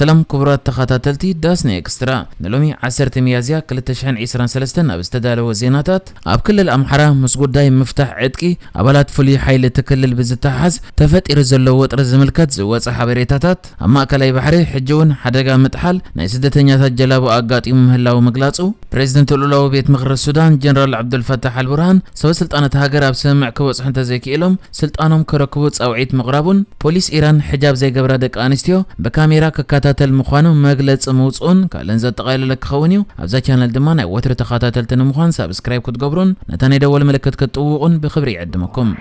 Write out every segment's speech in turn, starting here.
ሰላም ክቡራት ተኸታተልቲ ዳስና ኤክስትራ፣ ንሎሚ ዓሰርተ ሚያዝያ ክልተ ሽሕን ዕስራን ሰለስተን ኣብ ዝተዳለወ ዜናታት፣ ኣብ ክልል ኣምሓራ ምስ ጉዳይ ምፍታሕ ዕጥቂ ኣባላት ፍሉይ ሓይሊ እቲ ክልል ብዝተሓሓዝ ተፈጢሩ ዘሎ ወጥሪ ዝምልከት ዝወጸ ሓበሬታታት፣ ኣብ ማእከላይ ባሕሪ ሕጂ እውን ሓደጋ ምጥሓል ናይ ስደተኛታት ጀላቡ ኣጋጢሙ ምህላው ምግላጹ፣ ፕሬዝደንት ልኡላዊ ቤት ምኽሪ ሱዳን ጀነራል ዓብዱልፈታሕ ኣልቡርሃን ሰበ ስልጣን እታ ሃገር ኣብ ስምምዕ ክበጽሑ እንተዘይክኢሎም ስልጣኖም ከረክቡ ጻውዒት ምቕራቡን፣ ፖሊስ ኢራን ሕጃብ ዘይገብራ ደቂ ኣንስትዮ ብካሜራ ክከታተል ምዃኑ መግለጺ ምውጽኡን ካልእን ዘጠቓለለ ክኸውን እዩ። ኣብዛ ቻነል ድማ ናይ ወትሪ ተኸታተልቲ ንምዃን ሳብስክራይብ ክትገብሩን ነታ ናይ ደወል ምልክት ክትጥውቑን ብኽብሪ ይዕድመኩም።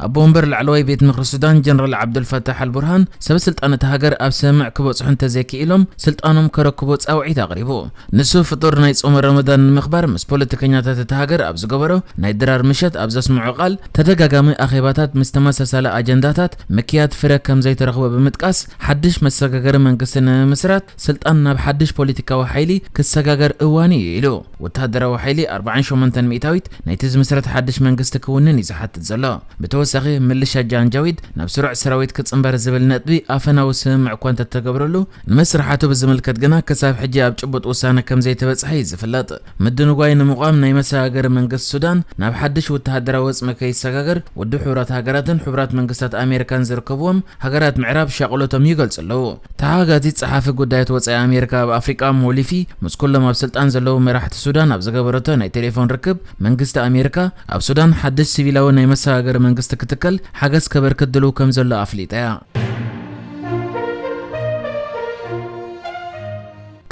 ኣቦ ወንበር ላዕለዋይ ቤት ምኽሪ ሱዳን ጀነራል ዓብዱልፈታሕ ኣልቡርሃን ሰበ ስልጣን እታ ሃገር ኣብ ስምምዕ ክበጽሑ እንተዘይክኢሎም ስልጣኖም ከረክቡ ጻውዒት ኣቕሪቡ። ንሱ ፍጡር ናይ ጾመ ረመዳን ንምኽባር ምስ ፖለቲከኛታት እታ ሃገር ኣብ ዝገበሮ ናይ ድራር ምሸት ኣብ ዘስምዖ ቃል፣ ተደጋጋሚ ኣኼባታት ምስ ተመሳሳሊ ኣጀንዳታት ምክያድ ፍረ ከም ዘይተረኽቦ ብምጥቃስ፣ ሓድሽ መሰጋገሪ መንግስቲ ንምምስራት ስልጣን ናብ ሓድሽ ፖለቲካዊ ሓይሊ ክሰጋገር እዋኑ እዩ ኢሉ። ወተሃደራዊ ሓይሊ ኣርባዓን ሸሞንተን ሚእታዊት ናይቲ ዝምስረት ሓድሽ መንግስቲ ክውንን እዩ ዝሓትት ዘሎ። ብተወሳኺ፣ ምልሻ ጃንጃዊድ ናብ ስሩዕ ሰራዊት ክጽንበር ዝብል ነጥቢ ኣፈናዊ ስምምዕ እኳ እንተተገብረሉ፣ ንመስርሓቱ ብዝምልከት ግና ክሳብ ሕጂ ኣብ ጭቡጥ ውሳነ ከም ዘይተበጽሐ እዩ ዝፍለጥ። ምድንጓይ ንምቋም ናይ መሰጋገሪ መንግስቲ ሱዳን ናብ ሓድሽ ወተሃደራዊ ወጽሚ ከይሰጋገር፣ ውድብ ሕቡራት ሃገራትን ሕቡራት መንግስታት ኣሜሪካን ዝርከብዎም ሃገራት ምዕራብ ሻቕሎቶም ይገልጹ ኣለዉ። ተሓጋጊት ጸሓፊ ጉዳያት ወጻኢ ኣሜሪካ ኣብ ኣፍሪቃ ሞሊፊ ምስ ኩሎም ኣብ ስልጣን ዘለዉ መራሕቲ ሱዳን ኣብ ዝገበረቶ ናይ ቴሌፎን ርክብ፣ መንግስቲ ኣሜሪካ ኣብ ሱዳን ሓድሽ ሲቪላዊ ናይ መሰጋገሪ መንግስቲ ክትከል ሓገዝ ከበርክት ድልው ከም ዘሎ ኣፍሊጣ እያ።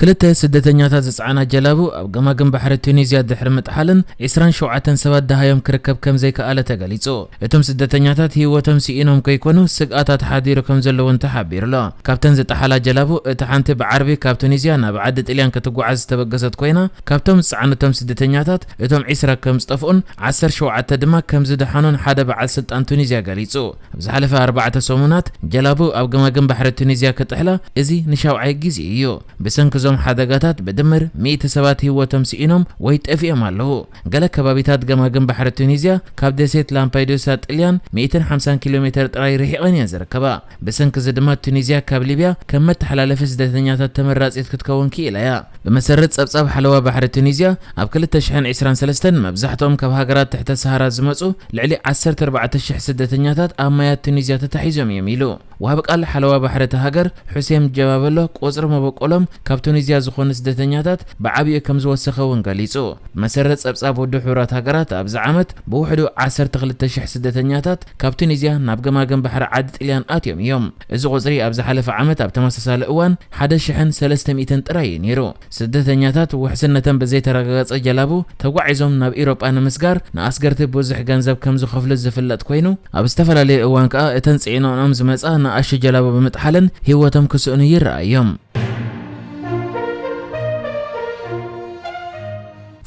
ክልተ ስደተኛታት ዝጸዓና ጀላቡ ኣብ ገማግም ባሕሪ ቱኒዝያ ድሕሪ ምጥሓለን፣ ዕስራን ሸውዓተን ሰባት ደሃዮም ክርከብ ከም ዘይከኣለ ተገሊጹ። እቶም ስደተኛታት ህይወቶም ስኢኖም ከይኮኑ፣ ስግኣታት ሓዲሩ ከም ዘለውን ተሓቢሩ ኣሎ። ካብተን ዝጠሓላ ጀላቡ፣ እታ ሓንቲ ብዓርቢ ካብ ቱኒዝያ ናብ ዓዲ ጥልያን ክትጓዓዝ ዝተበገሰት ኮይና፣ ካብቶም ዝጸዓነቶም ስደተኛታት፣ እቶም ዕስራ ከም ዝጠፍኡን ዓሰርተ ሸውዓተ ድማ ከም ዝደሓኑን ሓደ በዓል ስልጣን ቱኒዝያ ገሊጹ። ኣብ ዝሓለፈ ኣርባዕተ ሰሙናት፣ ጀላቡ ኣብ ገማግም ባሕሪ ቱኒዝያ ክጥሕላ፣ እዚ ንሻውዓይ ግዜ እዩ። ብሰንኪ እዞም ሓደጋታት ብድምር ሚእቲ ሰባት ህይወቶም ስኢኖም ወይ ጠፊኦም ኣለዉ። ገለ ከባቢታት ገማግም ባሕሪ ቱኒዝያ ካብ ደሴት ላምፓዱሳ ጥልያን ሚእትን ሓምሳን ኪሎ ሜተር ጥራይ ርሒቐን እየን ዝርከባ። ብሰንኪ እዚ ድማ ቱኒዝያ ካብ ሊብያ ከም መተሓላለፊ ስደተኛታት ተመራጺት ክትከውን ክኢላ እያ። ብመሰረት ጸብጻብ ሓለዋ ባሕሪ ቱኒዝያ፣ ኣብ ክልተ ሽሕን ዕስራን ሰለስተን መብዛሕትኦም ካብ ሃገራት ትሕተ ሰሃራ ዝመጹ ልዕሊ ዓሰርተ ኣርባዕተ ሽሕ ስደተኛታት ኣብ ማያት ቱኒዝያ ተታሒዞም እዮም ኢሉ። ወሃቢ ቃል ሓለዋ ባሕሪ እታ ሃገር ሑሴም ጀባበሎ፣ ቁጽሪ መበቆሎም ካብ ቱኒዝያ ዝኾኑ ስደተኛታት ብዓቢኡ ከም ዝወሰኸ እውን ገሊጹ። ብመሰረት ጸብጻብ ውድብ ሕቡራት ሃገራት፣ ኣብዚ ዓመት ብውሕዱ ዓሰርተ ክልተ ሽሕ ስደተኛታት ካብ ቱኒዝያ ናብ ገማግም ባሕሪ ዓዲ ጥልያን ኣትዮም እዮም። እዚ ቁጽሪ ኣብ ዝሓለፈ ዓመት ኣብ ተመሳሳሊ እዋን ሓደ ሽሕን ሰለስተ ሚእትን ጥራይ እዩ ነይሩ። ስደተኛታት ውሕስነተን ብዘይተረጋገጸ ጀላቡ ተጓዒዞም ናብ ኢሮጳ ንምስጋር ንኣስገርቲ ብዙሕ ገንዘብ ከም ዝኸፍሉ ዝፍለጥ ኮይኑ፣ ኣብ ዝተፈላለዩ እዋን ከኣ እተን ጽዒነኦም ዝመጻ ንኣሽቱ ጀላቡ ብምጥሓለን ህይወቶም ክስእኑ ይረኣዮም።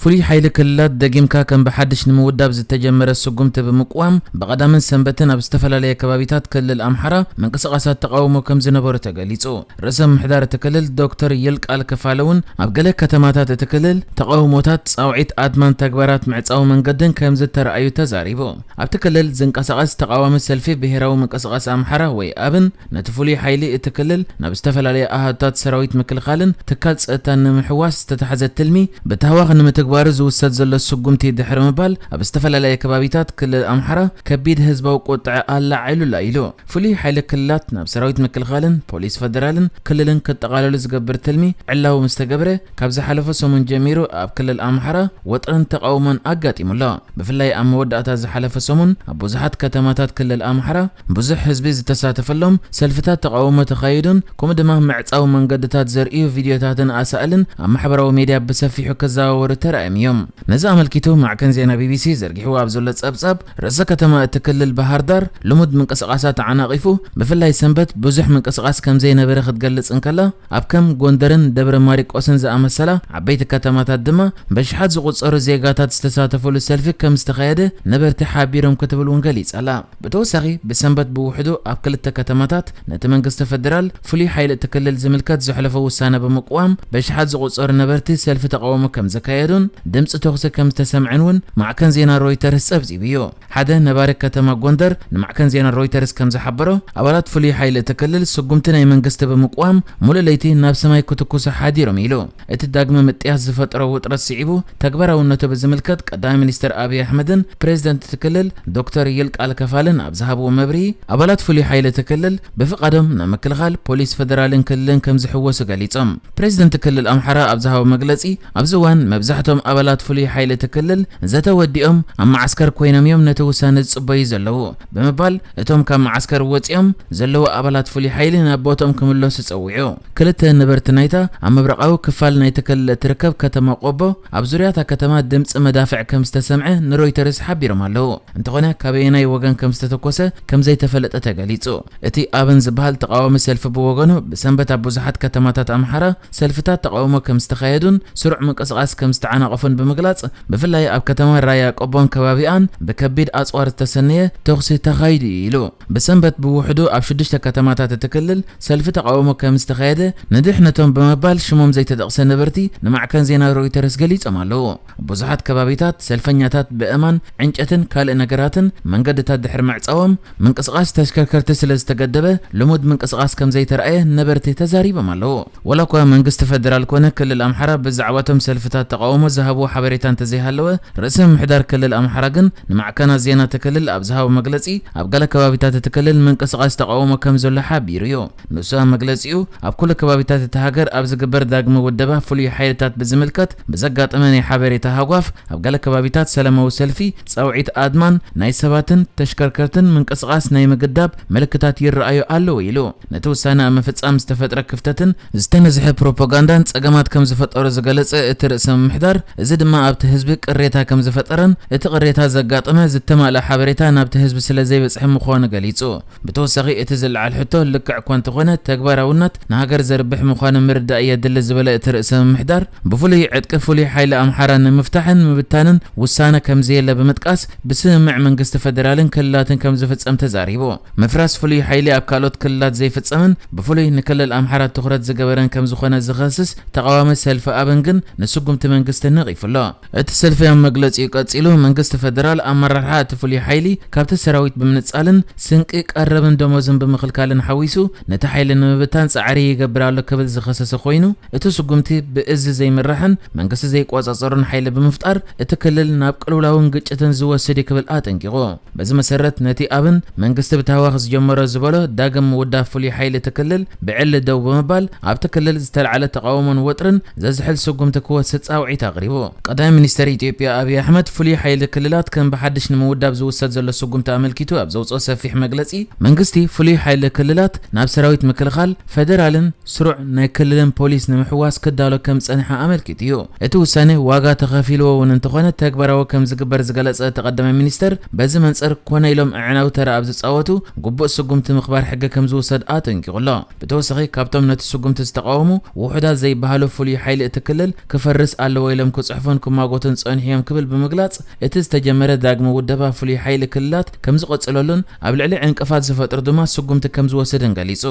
ፍሉይ ሓይሊ ክልላት ደጊምካ ከም ብሓድሽ ንምውዳብ ዝተጀመረ ስጉምቲ ብምቅዋም፣ ብቐዳምን ሰንበትን ኣብ ዝተፈላለየ ከባቢታት ክልል ኣምሓራ ምንቅስቓሳት ተቓውሞ ከም ዝነበሩ ተገሊጹ። ርእሰ ምምሕዳር እቲ ክልል ዶክተር ይልቃል ከፋለ እውን ኣብ ገለ ከተማታት እቲ ክልል ተቓውሞታት፣ ጻውዒት ኣድማን ተግባራት ምዕጻው መንገድን ከም ዝተረኣዩ ተዛሪቡ። ኣብቲ ክልል ዝንቀሳቐስ ተቓዋሚ ሰልፊ ብሄራዊ ምንቅስቓስ ኣምሓራ ወይ ኣብን ነቲ ፍሉይ ሓይሊ እቲ ክልል ናብ ዝተፈላለየ ኣሃዱታት ሰራዊት ምክልኻልን ትካል ጸጥታን ንምሕዋስ ዝተታሕዘ ትልሚ ብታህዋኽ ንምትግባሩ ዝውሰድ ዘሎ ስጉምቲ ድሕሪ ምባል፣ ኣብ ዝተፈላለየ ከባቢታት ክልል ኣምሓራ ከቢድ ህዝባዊ ቁጥዐ ኣላዒሉላ ኢሉ። ፍሉይ ሓይሊ ክልላት ናብ ሰራዊት ምክልኻልን ፖሊስ ፈደራልን ክልልን ክጠቓለሉ ዝገብር ትልሚ ዕላዊ ምስ ተገብረ፣ ካብ ዝሓለፈ ሰሙን ጀሚሩ ኣብ ክልል ኣምሓራ ወጥርን ተቓውሞን ኣጋጢሙ ኣሎ። ብፍላይ ኣብ መወዳእታ ዝሓለፈ ሰሙን ኣብ ብዙሓት ከተማታት ክልል ኣምሓራ ብዙሕ ህዝቢ ዝተሳተፈሎም ሰልፍታት ተቓውሞ ተኻይዱን፣ ከምኡ ድማ ምዕጻው መንገድታት ዘርእዩ ቪድዮታትን ኣሳእልን ኣብ ማሕበራዊ ሜድያ ብሰፊሑ ክዘዋወሩ ተራእዮም እዮም። ነዚ ኣመልኪቱ ማዕከን ዜና ቢቢሲ ዘርጊሕዎ ኣብ ዘሎ ጸብጻብ፣ ርእሰ ከተማ እቲ ክልል ባህር ዳር ልሙድ ምንቅስቓሳ ተዓናቒፉ፣ ብፍላይ ሰንበት ብዙሕ ምንቅስቓስ ከም ዘይነበረ ክትገልጽ እንከላ፣ ኣብ ከም ጎንደርን ደብረ ማሪቆስን ዝኣመሰላ ዓበይቲ ከተማታት ድማ በሽሓት ዝቑጸሩ ዜጋታት ዝተሳተፈሉ ሰልፊ ከም ዝተኻየደ ነበርቲ ሓቢሮም ክትብል እውን ገሊጻ ኣላ። ብተወሳኺ፣ ብሰንበት ብውሕዱ ኣብ ክልተ ከተማታት ነቲ መንግስቲ ፈደራል ፍሉይ ሓይሊ እቲ ክልል ዝምልከት ዘሕለፎ ውሳነ ብምቅዋም በሽሓት ዝቑጸሩ ነበርቲ ሰልፊ ተቓውሞ ከም ዘካየዱን፣ ድምፂ ተኹሲ ከም ዝተሰምዐን እውን ማዕከን ዜና ሮይተርስ ጸብጺቡ እዩ። ሓደ ነባሪ ከተማ ጎንደር ንማዕከን ዜና ሮይተርስ ከም ዝሓበሮ፣ ኣባላት ፍሉይ ሓይሊ እቲ ክልል ስጉምቲ ናይ መንግስቲ ብምቅዋም ሙሉእ ለይቲ ናብ ሰማይ ክትኩሱ ሓዲሮም ኢሉ። እቲ ዳግመ ምጥያስ ዝፈጠሮ ውጥረት ስዒቡ ተግባራውነቱ ብዝምልከት ቀዳማይ ሚኒስትር ኣብይ ኣሕመድን ፕሬዚደንት እቲ ክልል ዶክተር ይልቃል ከፋልን ኣብ ዝሃብዎ መብርሂ፣ ኣባላት ፍሉይ ሓይሊ እቲ ክልል ብፍቓዶም ናብ ምክልኻል ፖሊስ ፈደራልን ክልልን ከም ዝሕወሱ ገሊጾም። ፕሬዚደንት ክልል ኣምሓራ ኣብ ዝሃቦ መግለጺ፣ ኣብዚ እዋን መብዛሕቶም ኣባላት ፍሉይ ሓይሊ እቲ ክልል ዘተ ወዲኦም ኣብ መዓስከር ኮይኖም እዮም ነቲ ውሳነ ዝጽበዩ ዘለዉ ብምባል፣ እቶም ካብ መዓስከር ወጺኦም ዘለዉ ኣባላት ፍሉይ ሓይሊ ናብ ቦትኦም ክምለሱ ጸዊዑ። ክልተ ነበርቲ ናይታ ኣብ ምብራቓዊ ክፋል ናይቲ ክልል እትርከብ ከተማ ቆቦ፣ ኣብ ዙርያታ ከተማ ድምጺ መዳፍዕ ከም ዝተሰምዐ ንሮይተርስ ሓቢሮም ኣለዉ። እንተኾነ ካበየናይ ወገን ከም ዝተተኮሰ ከም ዘይተፈለጠ ተገሊጹ። እቲ ኣብን ዝበሃል ተቓዋሚ ሰልፊ ብወገኑ፣ ብሰንበት ኣብ ብዙሓት ከተማታት ኣምሓራ ሰልፍታት ተቓውሞ ከም ዝተኻየዱን ስሩዕ ምንቅስቓስ ከም ዝተዓናቐፉን ብምግላጽ፣ ብፍላይ ኣብ ከተማ ራያ ቆቦን ከባቢኣን ብከቢድ ኣጽዋር ዝተሰነየ ተኹሲ ተኻይዱ እዩ ኢሉ። ብሰንበት ብውሕዱ ኣብ ሽዱሽተ ከተማታት እቲ ክልል ሰልፊ ተቓውሞ ከም ዝተኻየደ፣ ንድሕነቶም ብምባል ሽሞም ዘይተጠቕሰ ነበርቲ ንማዕከን ዜና ሮይተርስ ገሊጾም ኣለዉ። ብዙሓት ከባቢታት ሰልፈኛታት ብእማን፣ ዕንጨትን ካልእ ነገራትን መንገድታት ድሕሪ ምዕጻዎም፣ ምንቅስቓስ ተሽከርከርቲ ስለ ዝተገደበ፣ ልሙድ ምንቅስቓስ ከም ዘይተረኣየ ነበርቲ ተዛሪቦም ኣለዉ። ወላ እኳ መንግስቲ ፈደራል ኮነ ክልል ኣምሓራ ብዛዕባቶም ሰልፍታት ተቓውሞ ዝሃብዎ ሓበሬታ እንተዘይሃለወ፣ ርእሰ ምምሕዳር ክልል ኣምሓራ ግን ንማዕከናት ዜና እቲ ክልል ኣብ ዝሃቦ መግለጺ፣ ኣብ ገለ ከባቢታት እቲ ክልል ምንቅስቓስ ተቓውሞ ከም ዘሎ ሓቢሩ እዩ። ንሱ ኣብ መግለጺኡ፣ ኣብ ኩሉ ከባቢታት እቲ ሃገር ኣብ ዝግበር ዳግመ ውደባ ፍሉይ ሓይልታት ብዝምልከት ብዘጋጠመ ናይ ሓበሬታ ሃጓፍ፣ ኣብ ገለ ከባቢታት ሰላማዊ ሰልፊ፣ ጻውዒት ኣድማን ናይ ሰባትን ተሽከርከርትን ምንቅስቓስ ናይ ምግዳብ ምልክታት ይረኣዩ ኣለዉ ኢሉ። ነቲ ውሳነ ኣብ ምፍጻም ዝተፈጥረ ክፍተትን ዝተነዝሐ ፕሮፓጋንዳን ጸገማት ከም ዝፈጠሩ ዝገለጸ እቲ ርእሰ ምምሕዳር፣ እዚ ድማ ኣብቲ ህዝቢ ቅሬታ ከም ዝፈጠረን እቲ ቅሬታ ዘጋጠመ ዝተማልአ ሓበሬታ ናብቲ ህዝቢ ስለ ዘይበጽሐ ምዃኑ ገሊጹ። ብተወሳኺ፣ እቲ ዝለዓል ሕቶ ልክዕ እኳ እንተኾነ፣ ተግባራውነት ንሃገር ዘርብሕ ምዃኑ ምርዳእ የድሊ ዝበለ እቲ ርእሰ ምምሕዳር፣ ብፍሉይ ዕጥቂ ፍሉይ ሓይሊ ኣምሓራ ንምፍታሕን ምብታንን ውሳነ ከም ዘየለ ብምጥቃስ፣ ብስምምዕ መንግስቲ ፈደራልን ክልላትን ከም ዝፍጸም ተዛሪቡ። ምፍራስ ፍሉይ ሓይሊ ኣብ ካልኦት ክልላት ዘይፍጸምን ብፍሉይ ንክልል ኣምሓራ ትኹረት ዝገበረን ከም ዝኾነ ዝኸስስ ተቓዋሚ ሰልፊ ኣብን ግን ንስጉምቲ መንግስቲ ነቒፉ ኣሎ። እቲ ሰልፊ ኣብ መግለጺኡ ቀጺሉ፣ መንግስቲ ፈደራል ኣመራርሓ እቲ ፍሉይ ሓይሊ ካብቲ ሰራዊት ብምንጻልን ስንቂ፣ ቀረብን ደሞዝን ብምኽልካልን ሓዊሱ፣ ነቲ ሓይሊ ንምብታን ጻዕሪ ይገብር ኣሎ ክብል ዝኸሰሰ ኮይኑ፣ እቲ ስጉምቲ ብእዝ ዘይምራሕን መንግስቲ ዘይቆጻጸሮን ሓይሊ ብምፍጣር፣ እቲ ክልል ናብ ቅልውላውን ግጭትን ዝወስድ እዩ ክብል ኣጠንቂቑ። በዚ መሰረት፣ ነቲ ኣብን መንግስቲ ብታህዋኽ ዝጀመሮ ዝበሎ ዳግም ምውዳብ ፍሉይ ሓይሊ እቲ ክልል ብዕሊ ደው ብምባል፣ ኣብቲ ክልል ዝተላዕለ ተቓውሞን ወጥርን ዘዝሕል ስጉምቲ ክወስድ ጻውዒት ኣቕሪቡ። ቀዳማይ ሚኒስተር ኢትዮጵያ ኣብይ ኣሕመድ፣ ፍሉይ ሓይሊ ክልላት ከም ብሓድሽ ንምውዳብ ዝውሰድ ዘሎ ስጉምቲ ኣመልኪቱ ኣብ ዘውጽኦ ሰፊሕ መግለጺ፣ መንግስቲ ፍሉይ ሓይሊ ክልላት ናብ ሰራዊት ምክልኻል ፈደራልን ስሩዕ ናይ ክልልን ፖሊስ ንምሕዋስ ክዳሎ ከም ዝጸንሐ ኣመልኪቱ እዩ። እቲ ውሳነ ዋጋ ተኸፊልዎ እውን እንተኾነ፣ ተግባራዊ ከም ዝግበር ዝገለጸ እቲ ቀዳማይ ሚኒስተር፣ በዚ መንጽር ኮነ ኢሎም ኣዕናዊ ተራ ኣብ ዝጻወቱ፣ ግቡእ ስጉምቲ ምኽባር ሕጊ ከም ዝውሰድ ኣጠንቂቑ ኣሎ። ብተወሳኺ፣ ካብቶም ነቲ ስጉምቲ ዝተቓወሙ ውሑዳት ዘይበሃሉ፣ ፍሉይ ሓይሊ እቲ ክልል ክፈርስ ኣለዎ ኢሎም ክጽሕፉን ክማጎቱን ጸኒሑ እዮም ክብል ብምግላጽ፣ እቲ ዝተጀመረ ዳግመ ውደባ ፍሉይ ሓይሊ ክልላት ከም ዝቕጽለሉን ኣብ ልዕሊ ዕንቅፋት ዝፈጥሩ ድማ ስጉምቲ ከም ዝወስድን ገሊጹ።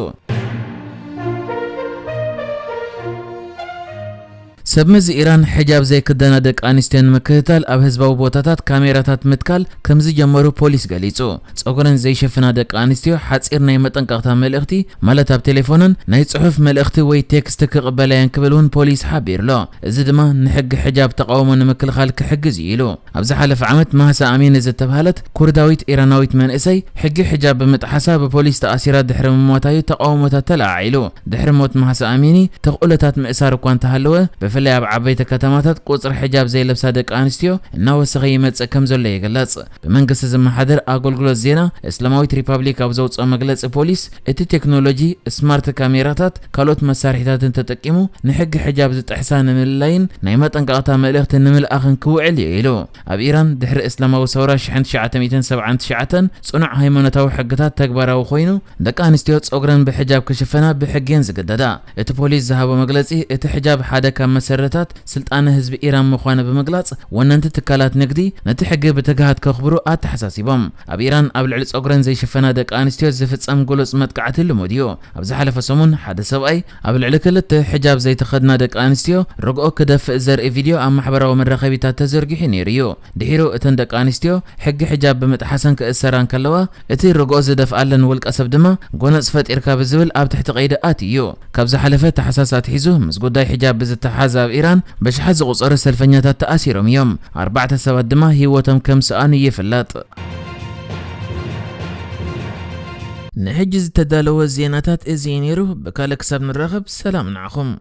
ሰብ መዚ ኢራን፣ ሕጃብ ዘይክደና ደቂ ኣንስትዮ ንምክትታል ኣብ ህዝባዊ ቦታታት ካሜራታት ምትካል ከም ዝጀመሩ ፖሊስ ገሊጹ። ጸጉረን ዘይሸፍና ደቂ ኣንስትዮ ሓጺር ናይ መጠንቀቕታ መልእኽቲ፣ ማለት ኣብ ቴሌፎነን ናይ ጽሑፍ መልእኽቲ ወይ ቴክስት ክቕበላ እየን ክብል እውን ፖሊስ ሓቢሩ ኣሎ። እዚ ድማ ንሕጊ ሕጃብ ተቓውሞ ንምክልኻል ክሕግዝ እዩ ኢሉ። ኣብ ዝሓለፈ ዓመት ማህሳ ኣሚኒ ዝተባህለት ኩርዳዊት ኢራናዊት መንእሰይ፣ ሕጊ ሕጃብ ብምጥሓሳ ብፖሊስ ተኣሲራ ድሕሪ ምሟታ እዩ ተቓውሞታት ተለዓዒሉ። ድሕሪ ሞት ማህሳ ኣሚኒ፣ ተኽእሎታት ምእሳር እኳ እንተሃለወ፣ ብፍላይ ኣብ ዓበይቲ ከተማታት ቁጽሪ ሕጃብ ዘይለብሳ ደቂ ኣንስትዮ እናወሰኸ ይመጽእ ከም ዘሎ ይግለጽ። ብመንግስቲ ዝመሓደር ኣገልግሎት ዜና እስላማዊት ሪፓብሊክ ኣብ ዘውጽኦ መግለጺ፣ ፖሊስ እቲ ቴክኖሎጂ፣ ስማርት ካሜራታት፣ ካልኦት መሳርሒታትን ተጠቂሙ ንሕጊ ሕጃብ ዝጥሕሳ ንምልላይን ናይ መጠንቀቕታ መልእኽቲ ንምልኣኽን ክውዕል እዩ ኢሉ። ኣብ ኢራን፣ ድሕሪ እስላማዊ ሰውራ ሽሕን ትሽዓተ ሚእትን ሰብዓን ትሽዓተን፣ ጽኑዕ ሃይማኖታዊ ሕግታት ተግባራዊ ኮይኑ፣ ደቂ ኣንስትዮ ጸጉረን ብሕጃብ ክሽፈና ብሕጊ እየን ዝግደዳ። እቲ ፖሊስ ዝሃቦ መግለጺ፣ እቲ ሕጃብ ሓደ ካብ መሰረታት ስልጣነ ህዝቢ ኢራን ምዃነ ብምግላጽ፣ ወነንቲ ትካላት ንግዲ ነቲ ሕጊ ብትግሃት ከኽብሩ ኣተሓሳሲቦም። ኣብ ኢራን ኣብ ልዕሊ ጸጉረን ዘይሽፈና ደቂ ኣንስትዮ ዝፍጸም ግሉጽ መጥቃዕቲ ልሙድ እዩ። ኣብ ዝሓለፈ ሰሙን ሓደ ሰብኣይ ኣብ ልዕሊ ክልተ ሕጃብ ዘይተኸድና ደቂ ኣንስትዮ ርግኦ ክደፍእ ዘርኢ ቪድዮ ኣብ ማሕበራዊ መራኸቢታት ተዘርጊሑ ነይሩ እዩ። ድሒሩ እተን ደቂ ኣንስትዮ ሕጊ ሕጃብ ብምጥሓሰን ክእሰራ እንከለዋ፣ እቲ ርግኦ ዝደፍኣለን ውልቀ ሰብ ድማ ጎነጽ ፈጢርካ ብዝብል ኣብ ትሕቲ ቀይዲ ኣትዩ እዩ። ካብ ዝሓለፈ ታሕሳስ ኣትሒዙ ምስ ጉዳይ ሕጃብ ብዝተሓሓዝ ኣብ ኢራን ብሽሓት ዝቑጸሩ ሰልፈኛታት ተኣሲሮም እዮም። ኣርባዕተ ሰባት ድማ ህይወቶም ከም ሰኣኑ ይፍለጥ። ንሕጂ ዝተዳለወ ዜናታት እዚ እዩ ነይሩ። ብካልእ ክሳብ ንራኸብ ሰላም ንዓኹም።